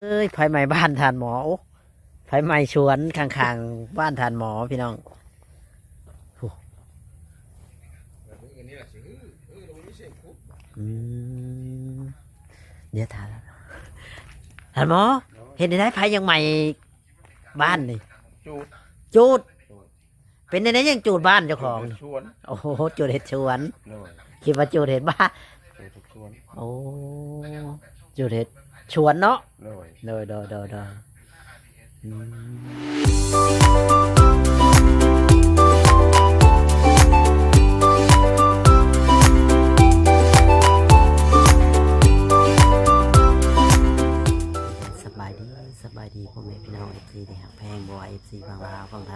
ເອີຍ ໄຟໄໝ້ບ້ານທ່ານໝໍ. ໂອ້ ໄຟໄໝ້ສວນຂ້າງໆ ບ້ານທ່ານໝໍ ພີ່ນ້ອງ. ໂອ້ ອືມ ດຽວທ່ານ ທ່ານໝໍ ເຮັດແນວໃດ ໄຟຍັງໄໝ້ບ້ານນີ້? ຈູດ ຈູດ. ເປັນແນວໃດ ຍັງຈູດບ້ານເຈົ້າຂອງ? ຈູດເຮັດສວນ. ໂອ້ໂຫ ຈູດເຮັດສວນ. ໂດຍ. ຄິດວ່າຈູດເຮັດບ້ານ. ຈູດເຮັດສວນ. ໂອ້ ຈູດເຮັດສວນເນາະ. ໂດຍ ໂດຍ ໂດຍ ໂດຍ ໂດຍ. ອືມ ສະບາຍດີ ສະບາຍດີ ພໍ່ແມ່ພີ່ນ້ອງ ເອັຟຊີ ທີ່ຮັກແພງ ບໍ່ວ່າ ເອັຟຊີ ຝັ່ງລາວ ຝັ່ງໄທ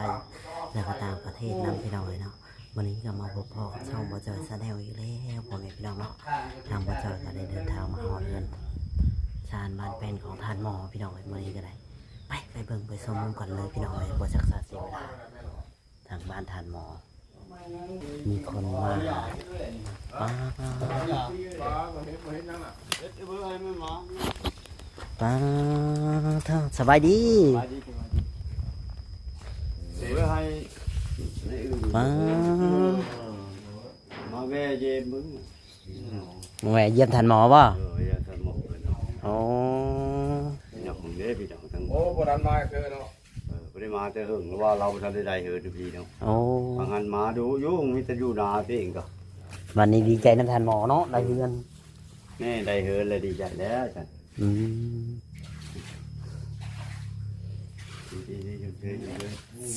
ແລະ ກໍຕ່າງປະເທດນຳ ພີ່ນ້ອງເອີຍເນາະ. ມື້ນີ້ກໍມາພົບພໍ້ກັບຊ່ອງບ່າວຈ້ອຍ Channel ອີກແລ້ວ ພໍ່ແມ່ພີ່ນ້ອງເນາະ. ທາງບ່າວຈ້ອຍກໍໄດ້ເດີນທາງມາຮອດເຮືອນຊານບ້ານແປ້ນຂອງທ່ານໝໍ ພີ່ນ້ອງເອີຍ. ມື້ນີ້ກໍໄດ້ ໄປ ໄປເບິ່ງໄປຊົມນຳກັນເລີຍ ພີ່ນ້ອງເອີຍ. ບໍ່ຊັກຊ້າເສຍເວລາ ທາງບ້ານທ່ານໝໍ ມີຄົນມາຫາ. ປ້າ ປ້າ ສະບາຍດີ ສະບາຍດີ. ປ້າ ມາແວ່ຢ້ຽມເບິ່ງ ມາແວ່ຢ້ຽມທ່ານໝໍບໍ່? ເອີ ຢ້ຽມທ່ານໝໍເພິ່ນ. ໂອ້ ພີ່ນ້ອງເດ້ ພີ່ນ້ອງທັງ ໂອ້ ບໍ່ທັນມາເທື່ອເນາະ. ເອີ ບໍ່ໄດ້ມາແຕ່ເຫິງ ເພາະວ່າລາວບໍ່ທັນໄດ້ໄດ້ເຮີນຢູ່ພີ້ເນາະ. ໂອ້ ບາງອັນມາດູຢູ່ ມີແຕ່ຢູ່ນາເອງກໍ. ບັດນີ້ດີໃຈນຳທ່ານໝໍເນາະ ໄດ້ເຮືອນ. ແມ່ນ ໄດ້ເຮີນແລ້ວດີໃຈແລ້ວຊັ້ນ. ອືມ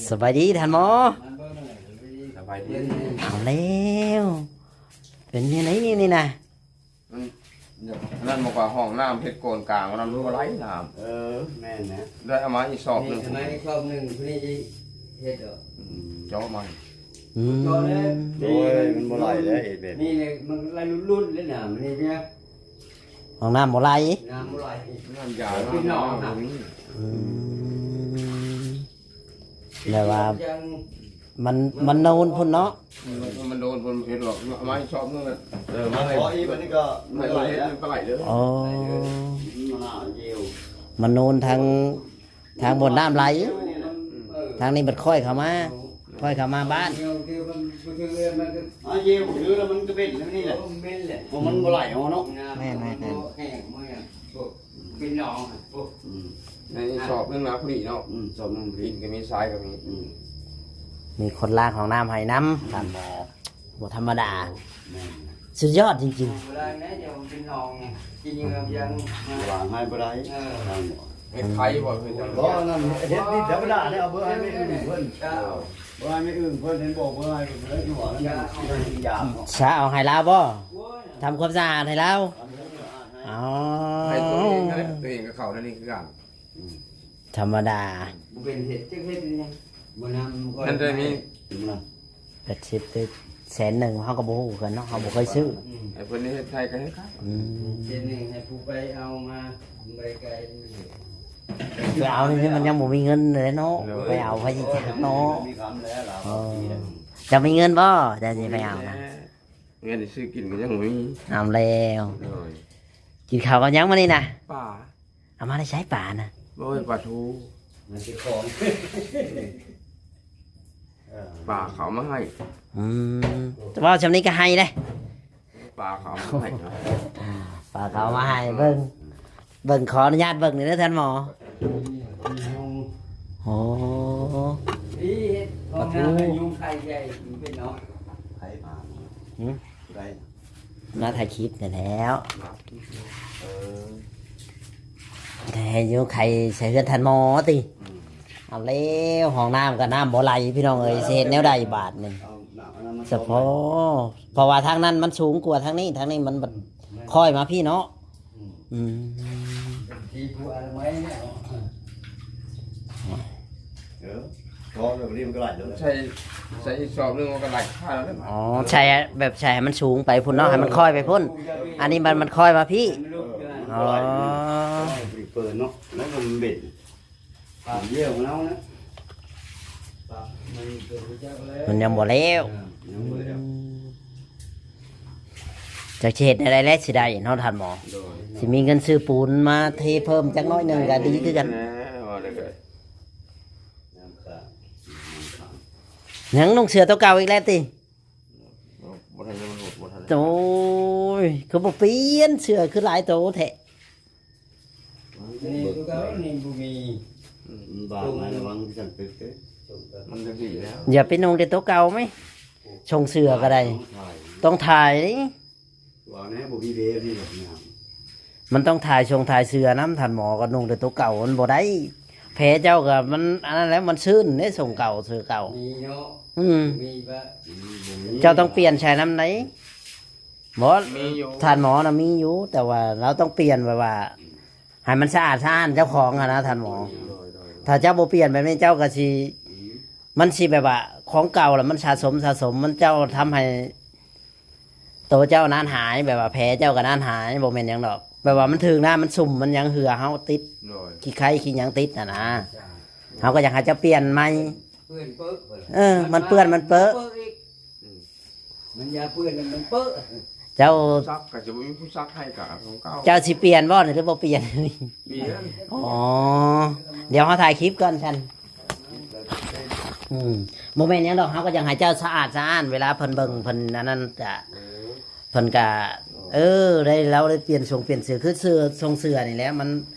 ສະບາຍດີທ່ານໝໍ. ສະບາຍດີ. ເອົາແລ້ວ ເປັນແນວໃດນີ້ນະ? ມັນ ອັນນັ້ນມັນກໍຫ້ອງນ້ຳເຮັດໂກນກາງ ອັນນັ້ນມັນບໍ່ໄຫຼນ້ຳ. ເອີ ແມ່ນນະ. ໄດ້ເອົາມາອີກຊອກໜຶ່ງ ນີ້ເອົາມາອີກຊອກໜຶ່ງ ຜູ້ນີ້ຊິເຮັດດອກ. ອືມ ເຈາະໃໝ່. ອືມ ເຈາະແລ້ວ. ໂອ້ຍ ມັນບໍ່ໄຫຼແລ້ວ ເຮັດແບບນີ້ ນີ້ແຫຼະ ມັນໄຫຼລຸ້ນໆເລີຍນ້ຳນີ້ເນຍ. ຫ້ອງນ້ຳບໍ່ໄຫຼ ນ້ຳບໍ່ໄຫຼ ນ້ຳຢາ ເປັນໜອງ ນ້ຳບໍ່ມີ. ອືມ ແບບວ່າມັນ ມັນໂນນພຸ້ນເນາະ. ອືມ ມັນ ມັນໂນນພຸ້ນ ເຮັດດອກ ເອົາມາອີກຊອກໜຶ່ງ. ເອີ ມາໃຫ້ ຂໍອີກ ບັດນີ້ກໍມັນໄຫຼແລ້ວ ມັນກໍໄຫຼເລີຍ. ອໍ ມັນໂນນທາງ ທາງບ່ອນນ້ຳໄຫຼ ເອີ ທາງນີ້ບັດຄ່ອຍເຂົ້າມາ ຄ່ອຍເຂົ້າມາບ້ານ. ອາ ເອີ ມັນກໍເປັນແນວນີ້ແຫຼະ ເພາະມັນບໍ່ໄຫຼເນາະ. ແມ່ນໆໆ ເປັນໜອງ. ອືມ ໃນຊອກໜຶ່ງນະ ຜູ້ນີ້ເນາະ. ອືມ ຊອກໜຶ່ງ ດິນກໍມີ ຊາຍກໍມີ. ອືມ ມີຄົນລ້າງຫ້ອງນ້ຳໃຫ້ນຳ ທ່ານໝໍ. ບໍ່ທຳມະດາ. ແມ່ນ ສຸດຍອດຈິງໆ. ບໍ່ໄດ້ແນະ ດຽວມັນເປັນໜອງ ກິນເຫຍື່ອພຽງ ວາງໃຫ້ບໍ່ໄດ້. ເອີ ເຮັດໄຂ່ບໍ່? ເຮັດຫຍັງ? ບໍ່ ອັນນັ້ນເຮັດດິນທຳມະດາເດ້. ເອົາເບີໃຫ້ແມ່ອຶ່ງເພິ່ນ. ເອີ ເບີໃຫ້ແມ່ອຶ່ງເພິ່ນ. ເຫັນບໍ່ ເບີໃຫ້ເພິ່ນຢູ່ຫັ້ນ ກິນຢາ. ຊາເອົາໃຫ້ລາວບໍ່? ທຳຄວາມສະອາດໃຫ້ລາວ. ອໍ ໃຫ້ຕົວເອງນັ້ນແຫຼະ ຕົວເອງກໍເຂົ້າໃນນີ້ຄືກັນ. ອືມ ທຳມະດາ. ບໍ່ເປັນເຮັດ ຈັກເຮັດອີຫຍັງ ບໍ່ນຳ ມັນໄດ້ມີ ແປດສິບ ແສນໜຶ່ງ ເຮົາກໍບໍ່ຮູ້ຄືກັນເນາະ ເຮົາບໍ່ເຄີຍຊື້. ອືມ ໃຫ້ເພິ່ນເຮັດໄທກໍເຮັດ. ອືມ ແສນໜຶ່ງໃຫ້ຜູ້ໄປເອົາມາ ບໍ່ໄດ້ໄກ. ໄປເອົານີ້ມັນຍັງບໍ່ມີເງິນເລີຍເນາະ. ໂດຍ ໄປເອົາໃຜຊິຈັກເນາະ. ມີຄຳແລ້ວລາວ. ເອີ ເຈົ້າມີເງິນບໍ່ ເຈົ້າຊິໄປເອົານະ? ເງິນຊື້ກິນກໍຍັງບໍ່ມີ. ເອົາແລ້ວ. ໂດຍ ກິນເຂົ້າກັບຫຍັງມື້ນີ້ນະ? ປາ. ເອົາມາແຕ່ໃສປານະ? ໂອ້ຍ ປາທູ ມັນຊິຂອງ ເອີ ປາເຂົາມາໃຫ້. ອືມ ເວົ້າຊ່ຳນີ້ກໍໃຫ້ເດ້. ປາເຂົາມາໃຫ້ ປາເຂົາມາໃຫ້. ເບິ່ງ ເບິ່ງ ຂໍອະນຸຍາດເບິ່ງນີ້ເດີທ່ານໝໍ. ໂອ້ ນີ້ເຮັດຫ້ອງນ້ຳໃຫ້ຍຸງໄຂ່ໃຫຍ່ ມັນເປັນເນາະ. ໃຜມາ? ຫື? ຜູ້ໃດ? ມາຖ່າຍຄລິບນີ້ແຫຼ້ວ. ເອີ ແຕ່ຢູ່ໄຂໃສ່ເຮືອນທ່ານໝໍຕິ. ອືມ ເອົາແລ້ວ ຫ້ອງນ້ຳກໍນ້ຳບໍ່ໄຫຼພີ່ນ້ອງເອີຍ. ຊິເຮັດແນວໃດບາດນີ້? ສະເພາະ ເພາະວ່າທາງນັ້ນມັນສູງກວ່າທາງນີ້ ທາງນີ້ມັນບັດ ອືມ ຄ່ອຍມາພີ້ເນາະ. ອືມ ອືມ ທີ່ຜູ້ອະນາໄມເນາະ. ເອີ ພໍແລ້ວ ນີ້ມັນກໍໄຫຼແລ້ວ. ໃສ່ ໃສ່ອີກຊອກໜຶ່ງ ມັນກໍໄຫຼຄ່າແລ້ວ. ອໍ ໃສ່ແບບ ໃສ່ໃຫ້ມັນສູງໄປພຸ້ນເນາະ. ເອີ ໃຫ້ມັນຄ່ອຍໄປພຸ້ນ ອັນນີ້ມັນ ມັນຄ່ອຍມາພີ້. ເອີ ອໍ ເປີດເນາະ ແລ້ວກໍມັນເບັນ ປາກດຽວເຮົານະ ມັນຍັງບໍ່ແລ້ວ. ອືມ ຍັງບໍ່ແລ້ວ. ອືມ ເປັນ ຈັກຊິເຮັດແນວໃດແຫຼະ ຊິໄດ້ເນາະທ່ານໝໍ. ໂດຍ ຊິມີເງິນຊື້ປູນມາເທເພີ່ມຈັກໜ້ອຍໜຶ່ງກໍດີຄືກັນ. ແນ່ ວ່າແລ້ວກໍ ຍັງນຸ່ງເສື້ອໂຕເກົ່າອີກແລ້ວຕິ? ບໍ່ ບໍ່ທັນໄດ້ ມັນບໍ່ ບໍ່ທັນໄດ້ ໂອ້ຍ ຄືບໍ່ປ່ຽນເສື້ອ ຄືຫຼາຍໂຕແທ້? ນີ້ຄືເກົ່າ ນີ້ບໍ່ມີ ອືມ ມັນບາງຫຼາຍ ລະວັງທີ່ສັນຕຶກເດ້ ມັນຈັ່ງຊີ້ແລ້ວ. ຢ່າໄປນຸ່ງແຕ່ໂຕເກົ່າແມ ຊົງເສື້ອກໍໄດ້ ຕ້ອງຖ່າຍ ຕ້ອງຖ່າຍເດ້. ວ່າແນ່ ບໍ່ມີເວທີ່ແບບງາມ ມັນຕ້ອງຖ່າຍຊົງຖ່າຍເສື້ອນຳ ທ່ານໝໍ. ກໍນຸ່ງແຕ່ໂຕເກົ່າມັນບໍ່ໄດ້ ແຜເຈົ້າກໍມັນອັນນັ້ນແຫຼະ ມັນຊືນເດ້ ຊົງເກົ່າເສື້ອເກົ່າ ມີເນາະ ອືມ ມີປະ ອືມ ບໍ່ມີ ເຈົ້າຕ້ອງປ່ຽນໃສ່ນຳໃດ. ບໍ່ ມີຢູ່ ທ່ານໝໍນະມີຢູ່ ແຕ່ວ່າລາວຕ້ອງປ່ຽນແບບວ່າ ໃຫ້ມັນສະອາດສະອ້ານເຈົ້າຂອງຫັ້ນນະທ່ານໝໍ. ໂດຍ ໂດຍ ໂດຍ ຖ້າເຈົ້າບໍ່ປ່ຽນແບບນີ້ ເຈົ້າກໍຊິ ອືມ ມັນຊິແບບວ່າຂອງເກົ່າລະມັນສະສົມ ສະສົມ ມັນເຈົ້າທຳໃຫ້ໂຕເຈົ້ານັ້ນຫາຍ ແບບວ່າແຜເຈົ້າກໍນັ້ນຫາຍ ບໍ່ແມ່ນຫຍັງດອກ ແບບວ່າມັນຖືກນ້ຳມັນຊຸ່ມ ມັນຫຍັງເຫື່ອເຮົາຕິດ ໂດຍ ຂີ້ໄຄຂີ້ຫຍັງຕິດຫັ້ນນະ. ເຮົາກໍຢາກໃຫ້ເຈົ້າປ່ຽນໃໝ່ ເປື້ອນເປິ ເອີ ມັນເປື້ອນມັນເປິ ເປິອີກ ອືມ ມັນຢ່າເປື້ອນ ມັນເປິ ເຈົ້າ ຊັກກໍຈະບໍ່ມີຜູ້ຊັກໃຫ້ ກະຂອງເກົ່າ. ເຈົ້າຊິປ່ຽນບໍ່ ຫຼືບໍ່ປ່ຽນ? ປ່ຽນ ອໍ ດຽວເຮົາຖ່າຍຄລິບກ່ອນຊັ້ນ. ອືມ ບໍ່ແມ່ນຫຍັງດອກ ເຮົາກໍຢາກໃຫ້ເຈົ້າສະອາດສະອ້ານ ເວລາເພິ່ນເບິ່ງເພິ່ນອັນນັ້ນກະ ເອີ ເພິ່ນກະ ເອີ ໄດ້ ລາວໄດ້ປ່ຽນຊົງປ່ຽນເສື້ອ ຄືເສື້ອຊົງເສື້ອນີ້ແຫຼະ ມັນ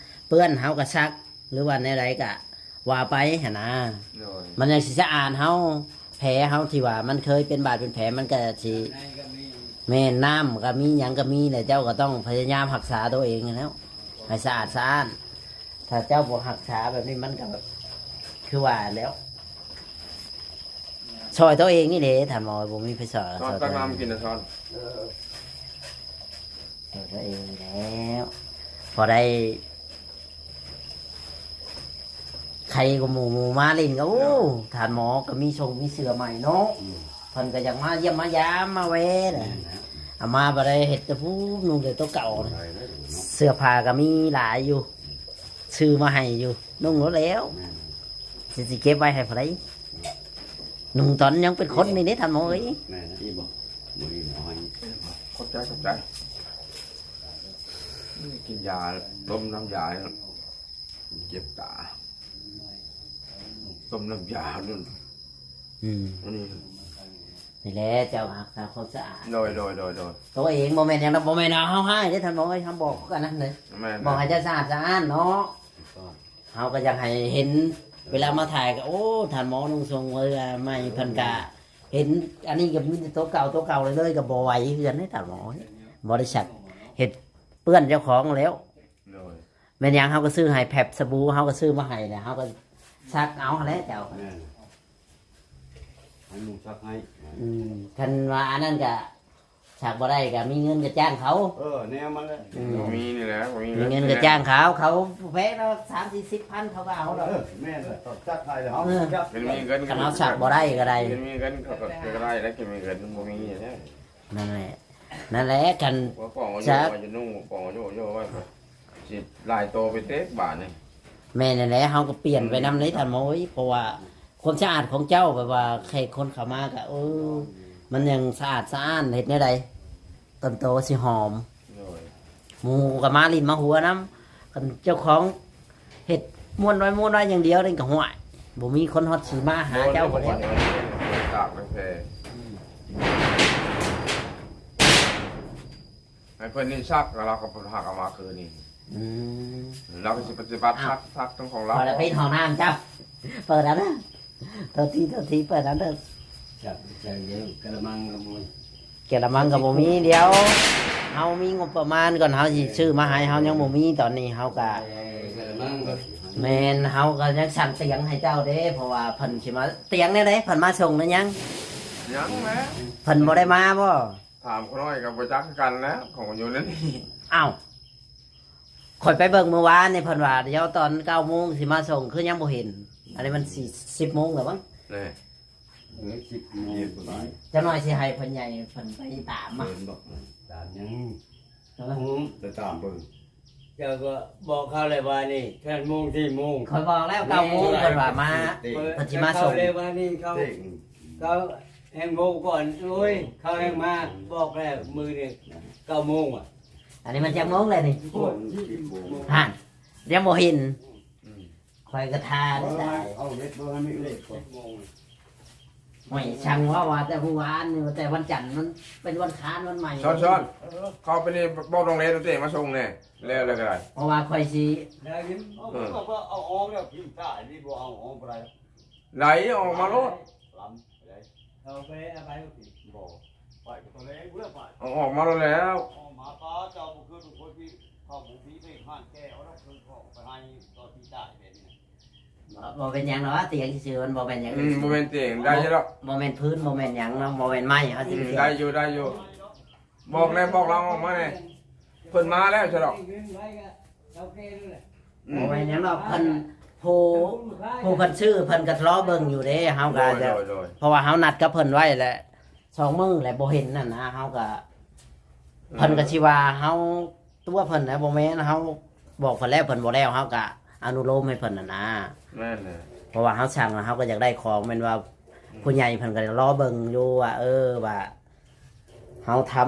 ເປື້ອນ ເຮົາກໍຊັກ ຫຼືວ່າແນວໃດກະວ່າໄປຫັ້ນນະ. ໂດຍ ມັນຍັງຊິສະອາດເຮົາ ແຜເຮົາທີ່ວ່າມັນເຄີຍເປັນບາດເປັນແຜ ມັນກໍຊິ ແມ່ນ ນ້ຳກໍມີ ຫຍັງກໍມີແຫຼະ ເຈົ້າກໍຕ້ອງພະຍາຍາມຮັກສາໂຕເອງຫັ້ນແຫຼ້ວ ໃຫ້ສະອາດສະອ້ານ. ຖ້າເຈົ້າບໍ່ຮັກສາແບບນີ້ ມັນກໍຄືວ່າແຫຼ້ວ ຊ່ອຍໂຕເອງນີ້ເດ້ທ່ານໝໍ ບໍ່ມີໃຜຊ່ອຍ ຊ່ອຍໂຕເອງ. ຕັກນ້ຳກິນນະ ຊ່ອຍ ເອີ ຊ່ອຍໂຕເອງແລ້ວ ພໍໄດ້ ໄຄກວ່າໝູ່ ໝູ່ມາຫຼິ້ນກໍ ໂອ້ ທ່ານໝໍກໍມີຊົງມີເສື້ອໃໝ່ເນາະ. ອືມ ເພິ່ນກໍຢາກມາຢ້ຽມມາຢາມມາແວ່ນະ. ແມ່ນແລ້ວ ເອົາມາບໍ່ໄດ້ເຮັດແຕ່ຜູ້ນຸ່ງແຕ່ໂຕເກົ່ານະ. ເສື້ອຜ້າກໍມີຫຼາຍຢູ່ ຊື້ມາໃຫ້ຢູ່ ນຸ່ງໂລດແລ້ວ. ແມ່ນ ຊິ ຊິເກັບໄວ້ໃຫ້ຜູ້ໃດ? ອືມ ນຸ່ງຕອນຍັງເປັນຄົນນີ້ເດ້ທ່ານໝໍເອີຍ. ແມ່ນ ອີ່ບໍ່ ບໍ່ອີ່ ເອົາໃຫ້. ຂອບໃຈ ຂອບໃຈ. ນີ້ກິນຢາ ຕົ້ມນ້ຳຢາ ເຈັບຕາ ຕົ້ມນ້ຳຢານັ້ນ. ອືມ ອັນນີ້ ນີ້ແຫຼະ ເຈົ້າຮັກສາຄວາມສະອາດ. ໂດຍ ໂດຍ ໂດຍ ໂດຍ ໂຕເອງ ບໍ່ແມ່ນຫຍັງດອກ ບໍ່ແມ່ນວ່າເຮົາຮ້າຍເດ້ທ່ານໝໍເອີຍ ເຮົາບອກຄືກັນນັ້ນເລີຍ. ແມ່ນ ບອກໃຫ້ເຈົ້າສະອາດສະອ້ານເນາະ. ເຮົາກໍຢາກໃຫ້ເຫັນ ເວລາມາຖ່າຍກໍ ໂອ້ ທ່ານໝໍນຸ່ງຊົງເອີຍ ໃໝ່ ເພິ່ນກະເຫັນ ອັນນີ້ກໍມີແຕ່ໂຕເກົ່າ ໂຕເກົ່າເລີຍ ກໍບໍ່ໄຫວເຮືອນເດ້ທ່ານໝໍ ບໍລິສັດເຮັດເປື້ອນເຈົ້າຂອງແລ້ວ. ໂດຍ ແມ່ນຫຍັງເຮົາກໍຊື້ໃຫ້ ແພັບ ສະບູ ເຮົາກໍຊື້ມາໃຫ້ແຫຼະ ເຮົາກໍຊັກເອົາຫັ້ນແຫຼະເຈົ້າ. ແມ່ນ ໃຫ້ໝູ່ຊັກໃຫ້. ອືມ ຄັນວ່າອັນນັ້ນກໍ ຊັກບໍ່ໄດ້ກໍມີເງິນກໍຈ້າງເຂົາ. ເອີ ແນວມັນແຫຼະ. ອືມ ບໍ່ມີນີ້ແຫຼະ ບໍ່ມີເງິນ ມີເງິນກໍຈ້າງເຂົາ ເຂົາແພງເນາະ ສາມສີ່ສິບພັນ ເຂົາກໍເອົາດອກ. ເອີ ແມ່ນແຫຼະ ຕ້ອງຈັກໃຫ້ແລ້ວເຮົາ ເອີ ຈັກ ຄັນມີເງິນ ຄັນເຮົາຊັກບໍ່ໄດ້ກໍໄດ້ ຄັນມີເງິນເຂົາກໍ ກໍໄດ້ແລ້ວ ຄັນມີເງິນມັນບໍ່ມີແລ້ວ. ນັ້ນແຫຼະ ນັ້ນແຫຼະ ຄັນ ວ່າປອງເອົາຢູ່ ວ່າຈະນຸ່ງ ວ່າປອງເອົາຢູ່ ຢູ່ໄວ້ ຊິຫຼາຍໂຕໄປເຕະບາດນີ້. ແມ່ນແຫຼະ ເຮົາກໍປ່ຽນໄປນຳເດ້ທ່ານໝໍເອີຍ ເພາະວ່າຄວາມສະອາດຂອງເຈົ້າ ແບບວ່າແຂກຄົນເຂົ້າມາກໍ ເອີ ມັນຍັງສະອາດສະອ້ານ ເຮັດແນວໃດ ຕົ້ນໂຕຊິຫອມ. ໂດຍ ໝູ່ກໍມາຫຼິ້ນມາຫົວນຳ ຄັນເຈົ້າຂອງເຮັດມ່ວນໄວ້ ມ່ວນໄວ້ຢ່າງດຽວນີ້ກໍ ຫ້ວຍ ບໍ່ມີຄົນຮອດຊິມາຫາເຈົ້າພຸ້ນແຫຼ້ວ. ຕາກແພ ອືມ ໃຫ້ເພິ່ນນີ້ຊັກ ແລ້ວລາວກໍພັກເອົາມາຄືນນີ້. ອືມ ລາວກໍຊິປະຕິບັດ ອ້າວ ຊັກ ຊັກຂອງລາວ. ພໍແລ້ວ ປິດຫ້ອງນ້ຳເຈົ້າ ເປີດເອົາເດີ ໂທດທີ ໂທດທີ ເປີດເອົາເດີ. ຈັບໃສ່ເດີ ກະລະມັງກໍບໍ່ມີ ກະລະມັງກໍບໍ່ມີ. ດຽວເຮົາມີງົບປະມານກ່ອນ ເຮົາຊິຊື້ມາໃຫ້ ເຮົາຍັງບໍ່ມີຕອນນີ້ ເຮົາກໍ ເອີ ກະລະມັງກໍ ແມ່ນ ເຮົາກໍຍັງສັ່ງຕຽງໃຫ້ເຈົ້າເດ້ ເພາະວ່າເພິ່ນຊິມາ ຕຽງແນວໃດ ເພິ່ນມາສົ່ງຫຼືຍັງ? ຍັງແຫຼະ ເພິ່ນບໍ່ໄດ້ມາບໍ່? ຖາມຂ້ອຍນ້ອຍກໍບໍ່ຈັກຄືກັນແຫຼະ ຂອງຢູ່ນັ້ນ. ອ້າວ ຂ້ອຍໄປເບິ່ງມື້ວານນີ້ ເພິ່ນວ່າດຽວຕອນເກົ້າໂມງຊິມາສົ່ງ ຄືຍັງບໍ່ເຫັນ. ອັນນີ້ມັນຊິສິບໂມງແລ້ວມັງ. ເອີ ເອີ ສິບໂມງປາຍ ຈັກໜ້ອຍຊິໃຫ້ພໍ່ໃຫຍ່ເພິ່ນໄປຕາມມາ. ເພິ່ນບອກ ຕາມຫຍັງ? ຫືອ? ໄປຕາມເບິ່ງ. ເຈົ້າກໍບອກເຂົາແລ້ວວ່ານີ້ ເທົ່າໂມງ ສີ່ໂມງ. ຂ້ອຍບອກແລ້ວ ເກົ້າໂມງ ເພິ່ນວ່າມາ ເພິ່ນຊິມາສົ່ງ. ເຂົາແລ້ວວ່ານີ້ ເຂົາ ເຂົາ ແຮງໂມງກ່ອນ ໂອ້ຍ ເຂົາແຮງມາບອກແລ້ວ ມື້ນີ້ເກົ້າໂມງອະ. ອັນນີ້ມັນຈັກໂມງແລ້ວນີ້? ໂອ້ຍ ສິບໂມງ ຫັ້ນ ຍັງບໍ່ເຫັນ. ອືມ ຂ້ອຍກໍຖ້າໄດ້. ເອົາເຮັດເບິ່ງໃຫ້ມັນເລັກກ່ອນ. ໂອ້ຍ ຊ່າງເວົ້າ ວ່າແຕ່ມື້ວານນີ້ ວ່າແຕ່ວັນຈັນ ມັນເປັນວັນຄານວັນໃໝ່. ຊ້ອນໆ ເຂົ້າໄປນີ້ບອກນ້ອງເລນເຕມາສົ່ງແດ່ ແລ້ວ ແລ້ວກໍໄດ້ ເພາະວ່າຂ້ອຍຊິ ໄດ້ຍິນ ເອີ ເອົາອອກແລ້ວ ພິມຕາຍນີ້ ບໍ່ເອົາອອກບໍ່ໄດ້. ໄດ້ ເອົາອອກມາໂລດ ລຳໄດ້ ເອົາໄປ ເອົາໄປບໍ່ຜິດ ບໍ່ ໄປກໍຕອນແລງພຸ້ນແຫຼະ ໄປ ເອົາອອກມາໂລດແລ້ວ ອອກມາ ປ້າເຈົ້າບໍ່ຄືທຸກຄົນທີ່ເຂົາບໍ່ມີເບກຮ້ານແກ້ເອົາດອກ ເພິ່ນກໍໄປໃຫ້ຕໍ່ທີ່ຕາຍແບບນີ້ນະ. ບໍ່ ບໍ່ເປັນຫຍັງດອກ ຕຽງຊື່ໆ ມັນບໍ່ແມ່ນຫຍັງ. ອືມ ບໍ່ແມ່ນຕຽງ ໄດ້ຢູ່ດອກ ບໍ່ແມ່ນພື້ນ ບໍ່ແມ່ນຫຍັງເນາະ ບໍ່ແມ່ນໄມ້ເຮົາຊິ ອືມ ຕຽງ ໄດ້ຢູ່ ໄດ້ຢູ່. ບອກແດ່ ບອກລາວອອກມາແດ່ ເພິ່ນມາແລ້ວຊະດອກ. ອືມ ບໍ່ແມ່ນຫຍັງດອກ ເພິ່ນ ຜູ້ ຜູ້ເພິ່ນຊື້ ເພິ່ນກໍລໍເບິ່ງຢູ່ເດ້ ເຮົາກໍ ໂດຍ ຈະ ໂດຍ ໂດຍ ເພາະວ່າເຮົານັດກັບເພິ່ນໄວ້ແຫຼະ ສອງມື້ແຫຼະ ບໍ່ເຫັນຫັ້ນນະ ເຮົາກໍ ອືມ ເພິ່ນກໍຊິວ່າເຮົາຕົວະເພິ່ນນະ ບໍ່ແມ່ນ ເຮົາບອກເພິ່ນແລ້ວ ເພິ່ນບໍ່ແລ້ວ ເຮົາກໍອະນຸໂລມໃຫ້ເພິ່ນຫັ້ນນະ. ແມ່ນແຫຼະ ເພາະວ່າເຮົາສັ່ງ ເຮົາກໍຢາກໄດ້ຂອງ ແມ່ນວ່າ ອືມ ຜູ້ໃຫຍ່ເພິ່ນກໍລໍເບິ່ງຢູ່ວ່າ ເອີ ວ່າ ເຮົາທຳ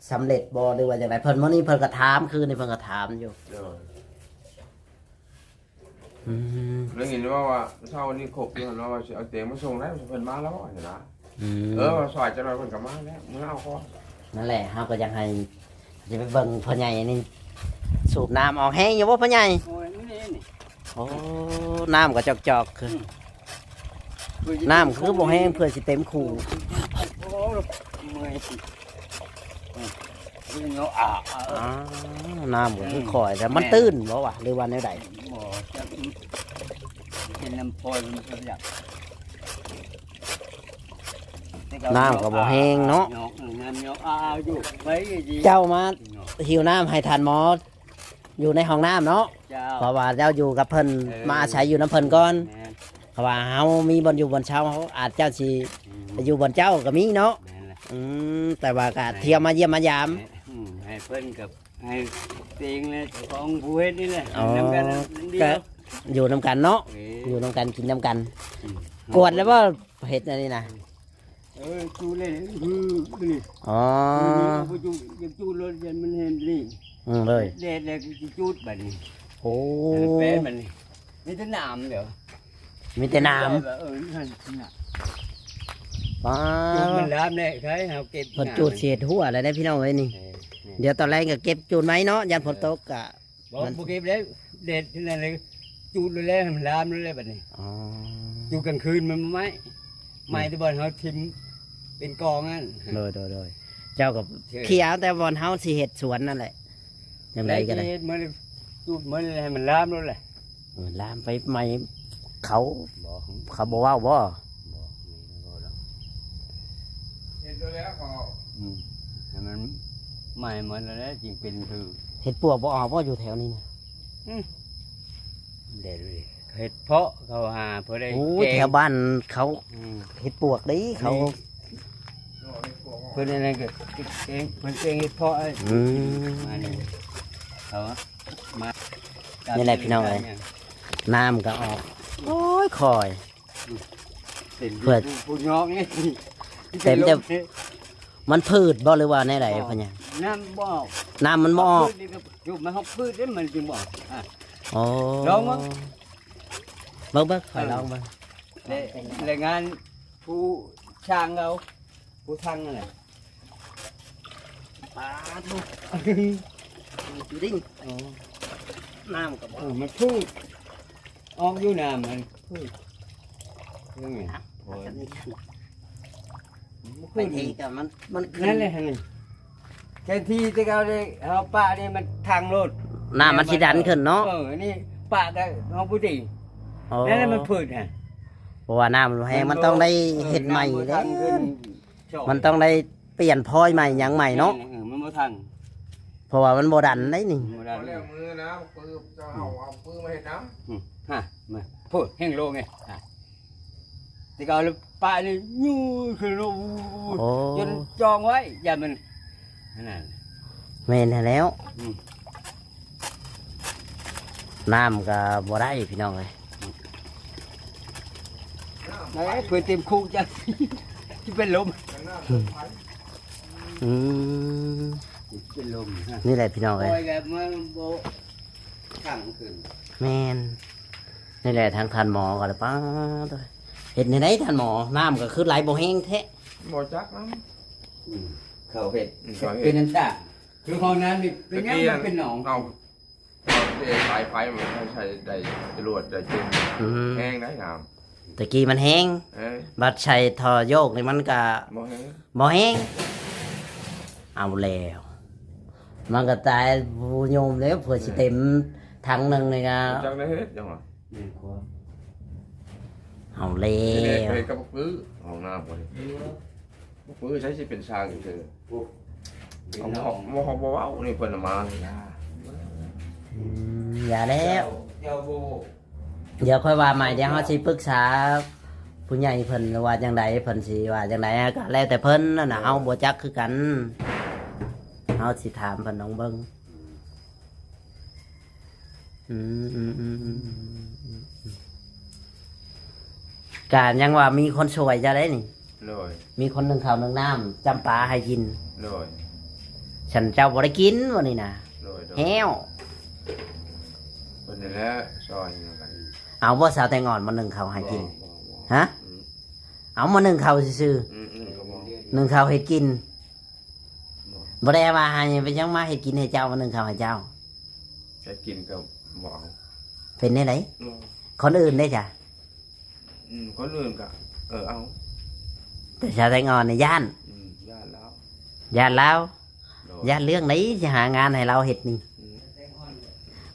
ສຳເລັດບໍ່ ຫຼືວ່າຈັ່ງໃດ? ເພິ່ນ ມື້ນີ້ເພິ່ນກໍຖາມ ຄືນນີ້ເພິ່ນກໍຖາມຢູ່. ໂດຍ ອືມ ໄດ້ຍິນວ່າ ວ່າເຊົ້ານີ້ຄົບຢູ່ຫັ້ນເນາະ ວ່າຊິເອົາຕຽງມາສົ່ງແລ້ວ ເພິ່ນມາແລ້ວຫັ້ນນະ. ອືມ ເອີ ວ່າສາຍຈັກໜ່ອຍເພິ່ນກໍມາແລ້ວ ມື້ເອົາກ່ອນ. ນັ້ນແຫຼະ ເຮົາກໍຢາກໃຫ້ ຈະໄປເບິ່ງພໍ່ໃຫຍ່ນີ້ສູບນ້ຳອອກແຮງຢູ່ບໍ່ພໍ່ໃຫຍ່? ໂອ້ຍ ນີ້ ນີ້ ໂອ້ ນ້ຳກໍຈອກໆ ຄື ອືມ ນ້ຳຄືບໍ່ແຮງ ເພື່ອຊິເຕັມຄູ. ໂອ້ ເມື່ອຍ ອືມ ເອົາອາ ນ້ຳກໍຄື ອືມ ຄ່ອຍ ແຕ່ມັນ ແມ່ນ ຕື້ນບໍ່ວະ ຫຼືວ່າແນວໃດ? ບໍ່ ຈັກ ເປັນນ້ຳພອຍ ມັນກໍຢາກ ນ້ຳກໍບໍ່ແຮງເນາະ. ຍອກ ເອີ ນ້ຳຍອກ ອ້າວ ຢູ່ໄປດີ ເຈົ້າມາ ເນາະ ຫິວນ້ຳໃຫ້ທ່ານໝໍ ຢູ່ໃນຫ້ອງນ້ຳເນາະ. ເຈົ້າ ເພາະວ່າເຈົ້າຢູ່ກັບເພິ່ນ ເອີ ມາອາໄສຢູ່ນຳເພິ່ນກ່ອນ. ແມ່ນ ເພາະວ່າເຮົາມີບ່ອນຢູ່ບ່ອນເຊົາ ເຮົາອາດເຈົ້າຊິ ອືມ ໄປຢູ່ບ່ອນເຈົ້າກໍມີເນາະ. ແມ່ນແຫຼະ ອືມ ແຕ່ວ່າກໍ ແມ່ນ ທ່ຽວມາຢ້ຽມມາຢາມ. ແມ່ນ ອືມ ໃຫ້ເພິ່ນກັບ ໃຫ້ເຕັງແລະ ເຈົ້າຂອງຜູ້ເຮັດນີ້ແຫຼະ ອໍ ຢູ່ນຳກັນ ກໍຢູ່ນຳກັນເນາະ. ເອີ ຢູ່ນຳກັນ ກິນນຳກັນ. ອືມ ກວດແລ້ວບໍ່ ເຮັດອັນນີ້ນະ? ເອີ ຈູດເລີຍ ອື ນີ້ ອໍ ບໍ່ຈູດ ຢາກຈູດໂລດ ຢ້ານມັນເຫັນນີ້. ອືມ ເລີຍ ແດດແລ້ວຊິຈູດບັດນີ້. ໂອ້ ແປນບັດນີ້ ມີແຕ່ນ້ຳເດີ ມີແຕ່ນ້ຳ. ເອີ ນັ້ນນະ ປ້າ ຈູດມັນລາມແດ່ ໃຜເຮົາເກັບ ເພິ່ນຈູດເສດຫົວແລ້ວເດ້ພີ່ນ້ອງເອີຍນີ້. ເອີ ນີ້ ດຽວຕອນແລງກໍເກັບຈູດໃໝ່ເນາະ ຢ້ານ ເອີ ຝົນຕົກກະ ບໍ່ ມັນ ບໍ່ເກັບແລ້ວ ແດດນັ້ນເລີຍ ຈູດໂລດແລ້ວ ໃຫ້ມັນລາມໂລດແລ້ວບັດນີ້. ອໍ ຈູດກາງຄືນມັນບໍ່ໄໝ້ ອືມ ໄໝ້ແຕ່ບ່ອນເຮົາຖິ້ມເປັນກອງນັ້ນ. ໂດຍ ໂດຍ ໂດຍ ເຈົ້າກໍ ເອີ ເຄຍເອົາແຕ່ບ່ອນເຮົາຊິເຮັດສວນນັ້ນແຫຼະ ຈັ່ງໃດກໍໄດ້ ເຮັດມື້ ຈູດມື້ໃຫ້ມັນລາມໂລດແຫຼະ. ເອີ ລາມໄປໄໝ້ເຂົາ ບໍ່ ເຂົາບໍ່ເວົ້າບໍ່? ບໍ່ ບໍ່ເວົ້າດອກ ເຮັດໂດຍແລ້ວກໍ ອືມ ໃຫ້ມັນໄໝ້ໝົດແລ້ວແຫຼະ ຈຶ່ງເປັນຄື ເຫັດປວກບໍ່ອອກບໍ່ ຢູ່ແຖວນີ້ນະ? ອືມ ເດັດເລີຍ ເຫັດເຜາະເຂົາຫາ ພໍໄດ້ ໂອ້ ແກງ ແຖວບ້ານເຂົາ ອືມ ເຫັດປວກເດ້ເຂົາ ນີ້ ເພິ່ນອັນນັ້ນກໍແກງ ເພິ່ນແກງເຫັດເຜາະ. ອືມ ມານີ້ ເຂົາມາ ນີ້ແຫຼະພີ່ນ້ອງເອີຍ ນ້ຳກໍອອກ ໂອ້ຍ ຄ່ອຍ ເຕັມ ເພື່ອ ຜູ້ຍອກນີ້ ເຕັມແຕ່ ມັນຜືດບໍ່ ຫຼືວ່າແນວໃດ ບໍ່ ພະຍາ? ນ້ຳບໍ່ອອກ ນ້ຳມັນບໍ່ອອກ ມັນຫອກພືດນີ້ກໍຢູ່ ມັນຫອກພືດນີ້ມັນຈຶ່ງບໍ່ອອກ. ອ່າ ອໍ ລອງເບິ່ງ ເບິ່ງໆ ຂ້ອຍ ເອີ ລອງເບິ່ງ ແລະ ແລະງານຜູ້ຊ່າງເຮົາ ຜູ້ຊ່າງນັ້ນແຫຼະ. ປາດໂທ້ ຢູ່ດິນ ອໍ ນ້ຳກໍບໍ່ ເອີ ມັນຜືດ ອອກຢູ່ນ້ຳຫັ້ນ ອືມ ໂອ້ຍ ໄປເທກໍມັນ ມັນຂຶ້ນ ນັ້ນແຫຼະຫັ້ນ ແທນທີ່ແຕ່ເກົ່າເດ້ ເຮົາປະນີ້ມັນທັງໂລດ ນ້ຳມັນຊິດັນຂຶ້ນເນາະ. ເອີ ອັນນີ້ປະກໍເຮົາບໍ່ຕີ ອໍ ນັ້ນແຫຼະມັນຜືດຫັ້ນ ເພາະວ່ານ້ຳມັນແຮງ ມັນຕ້ອງໄດ້ເຮັດໃໝ່ເດ້ ມັນຕ້ອງໄດ້ປ່ຽນພອຍໃໝ່ຫຍັງໃໝ່ເນາະ. ເອີ ມັນບໍ່ທັນ ເພາະວ່າມັນບໍ່ດັນໄດ໋ນີ້ ບໍ່ດັນ ແລ້ວມືນະ ປຶບ ເຈົ້າເອົາ ເອົາປຶບມາເຮັດນຳ ອືມ ຮະ ມາ ໂພດ ແຮງໂລງໄງ ຮະ ແຕ່ກໍເອົາປະນີ້ຢູ່ຂຶ້ນໂລງ ໂອ້ ຈົນຈອງໄວ້ ຢ້ານມັນ ອັນນັ້ນ ແມ່ນແລ້ວ ອືມ ນ້ຳກໍບໍ່ໄດ້ພີ່ນ້ອງເອີຍ ໄດ້ເພິ່ນເຕັມຄຸກຈັກ ເປັນລົມ ອືມ ເປັນລົມ ນີ້ແຫຼະພີ່ນ້ອງເອີຍ ປ່ອຍແລ້ວມັນບໍ່ຂັງຂຶ້ນ ແມ່ນ ນີ້ແຫຼະ ທາງທ່ານໝໍກໍລະ ປ້າດ ເຮັດແນວໃດທ່ານໝໍ? ນ້ຳກໍຄືໄຫຼບໍ່ແຮງແທ້ ບໍ່ຈັກນຳ ອືມ ເຂົາເຮັດ ອືມ ເຮັດເປັນອັນຕ່າງ ຄືຫ້ອງນ້ຳນີ້ເປັນຫຍັງມັນເປັນໜອງ? ເອົາ ເອົາສາຍໄຟມາໃສ່ໄດ້ ຈະລວດໄດ້ເຕັມ ອືມ ແຮງໄດ໋ນ້ຳ ຕະກີ້ມັນແຮງ ເອີ ບັດໃສ່ທໍ່ໂຍກນີ້ມັນກະບໍ່ແຮງ ບໍ່ແຮງ ເອົາແລ້ວ ມັນກະຕາຍຜູ້ໂຍມແລ້ວ ເພື່ອຊິເຕັມຖັງໜຶ່ງນີ້ນະ ຈັກໄດ້ເຮັດຫຍັງວະ ເອົາແລ້ວ ເຮັດກັບປຶ ຫ້ອງນ້ຳບໍ່ໄດ້ ປຶໃຊ້ຊິເປັນຊ່າງຊື່ ເອົາ ເຮົາບໍ່ເວົ້ານີ້ ເພິ່ນມານີ້ນະ ອືມ ຢ່າແລ້ວ ເຈົ້າ ເຈົ້າບໍ່ ດຽວຄ່ອຍວ່າໃໝ່ ດຽວເຮົາຊິປຶກສາຜູ້ໃຫຍ່ເພິ່ນວ່າຈັ່ງໃດ ເພິ່ນຊິວ່າຈັ່ງໃດ ກໍແລ້ວແຕ່ເພິ່ນນັ້ນນະ ເຮົາບໍ່ຈັກຄືກັນ ເຮົາຊິຖາມເພິ່ນລອງເບິ່ງ ອືມ ອືມ ອືມ ກະຍັງວ່າມີຄົນຊ່ວຍເຈົ້າໄດ໋ນີ້ ໂດຍ ມີຄົນໜຶ້ງເຂົ້າໜຶ້ງນ້ຳ ຈ້ຳປາໃຫ້ກິນ ໂດຍ ຊັ້ນເຈົ້າບໍ່ໄດ້ກິນມື້ນີ້ນະ ໂດຍ ໂດຍ ແຫ້ວ ເພິ່ນນີ້ແຫຼະຊ່ອຍນຳກັນ ເອົາບໍ່ ສາວແຕງອ່ອນມາໜຶ້ງເຂົ້າໃຫ້ກິນ ບໍ່ ບໍ່ ບໍ່ ຮະ ອືມ ເອົາມາໜຶ້ງເຂົ້າຊື່ໆ ອືມ ອືມ ກໍບໍ່ ໜຶ້ງເຂົ້າເຮັດກິນ ບໍ່ ບໍ່ໄດ້ວ່າໃຫ້ ເປັນຫຍັງມາເຮັດກິນໃຫ້ເຈົ້າ ມາໜຶ້ງເຂົ້າໃຫ້ເຈົ້າ ເຮັດກິນກໍບໍ່ເອົາ ເປັນແນວໃດ ບໍ່ ຄົນອື່ນເດ້ຈະ ອືມ ຄົນອື່ນກໍ ເອີ ເອົາ ແຕ່ສາວແຕງອ່ອນນີ້ຢ້ານ ອືມ ຢ້ານລາວ ຢ້ານລາວ ໂດຍ ຢ້ານເລື່ອງໃດ ຊິຫາງານໃຫ້ລາວເຮັດນີ້ ອືມ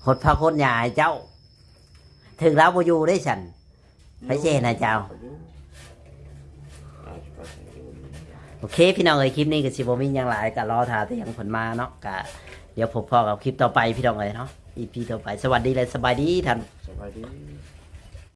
ຫົດຜັກຫົດຫຍ້າໃຫ້ເຈົ້າ ຖືກລາວບໍ່ຢູ່ເດ້ຊັ້ນ ໃຜຊິເຮັດໃຫ້ເຈົ້າ ໂອເຄ ພີ່ນ້ອງເອີຍ ຄລິບນີ້ກໍຊິບໍ່ມີຫຍັງຫຼາຍ ກໍລໍຖ້າແຕ່ຫຍັງເພິ່ນມາເນາະ ກໍດຽວພົບພໍ້ກັບຄລິບຕໍ່ໄປ ພີ່ນ້ອງເອີຍເນາະ ອີພີຕໍ່ໄປ ສະຫວັດດີ ແລະ ສະບາຍດີທ່ານ ສະບາຍດີ